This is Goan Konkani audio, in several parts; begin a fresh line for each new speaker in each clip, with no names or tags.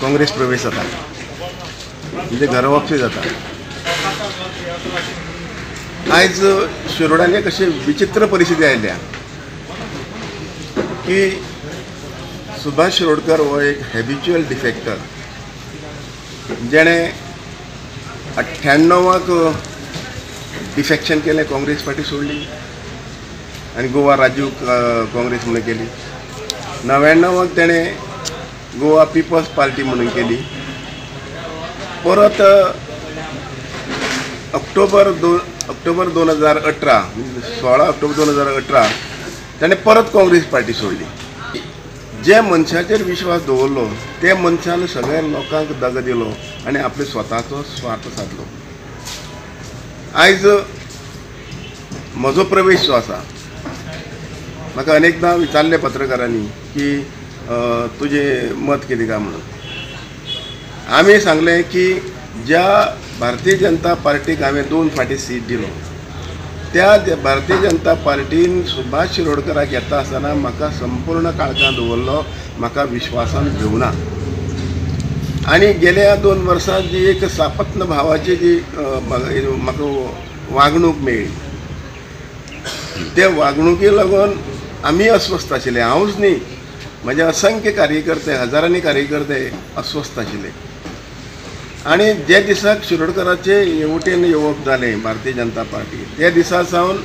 काँग्रेस प्रवेश जाता, म्हणजे घर वापसी जाता. आयज शिरोडांनी कशी विचित्र परिस्थिती आयल्या की सुभाष शिरोडकर हो एक हॅबिच्युअल डिफेक्टर, जेणे 98 डिफेक्शन केलें, काँग्रेस पार्टी सोडली आनी गोवा राजीव काँग्रेस म्हणून केली. 99 तेणें गोवा पिपल्स पार्टी म्हणून केली. परत ऑक्टोबर 2018, 16 ऑक्टोबर 2018 ताणें परत काँग्रेस पार्टी सोडली. जे मनशाचेर विश्वास दवरलो ते मनशान सगळ्या लोकांक दगो दिलो आनी आपले स्वताचो स्वार्थ सादलो. आयज म्हजो प्रवेश जो आसा, म्हाका अनेकदां विचारलें पत्रकारांनी की तुजें मत कितें काय म्हणून. आमी सांगलें की ज्या भारतीय जनता पार्टीक हांवें 2 फावटी सीट दिलो त्या भारतीय जनता पार्टीन सुभाष शिरोडकराक येता आसतना म्हाका संपूर्ण काळखांत दवरलो, म्हाका विश्वासान घेवना. आनी गेल्या 2 वर्सां जी एक सापत्न भावाची जी म्हाका वागणूक मेळ्ळी ते वागणुके लागून आमी अस्वस्थ आशिल्ले. हांवूच न्ही, म्हजे असंख्य कार्यकर्ते, हजारांनी कार्यकर्ते अस्वस्थ आशिल्ले. आनी जे दिसाक शिरोडकराचे हेवटेन येवप जालें भारतीय जनता पार्टी, त्या दिसा सावन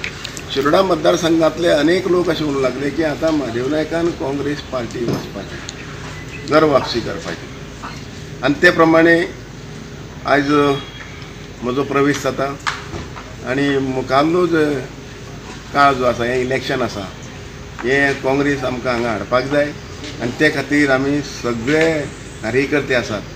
शिरोडा मतदारसंघातले अनेक लोक अशें म्हणूंक लागले की आतां महादेव नायकान काँग्रेस पार्टी वचपाची, घर वापसी करपाची. आनी ते प्रमाणे आयज म्हजो प्रवेश जाता आनी मुखाल्लो जो काळ जो आसा, हें इलेक्शन आसा, हें काँग्रेस आमकां हांगा हाडपाक जाय आनी ते खातीर आमी सगळे कार्यकर्ते आसात.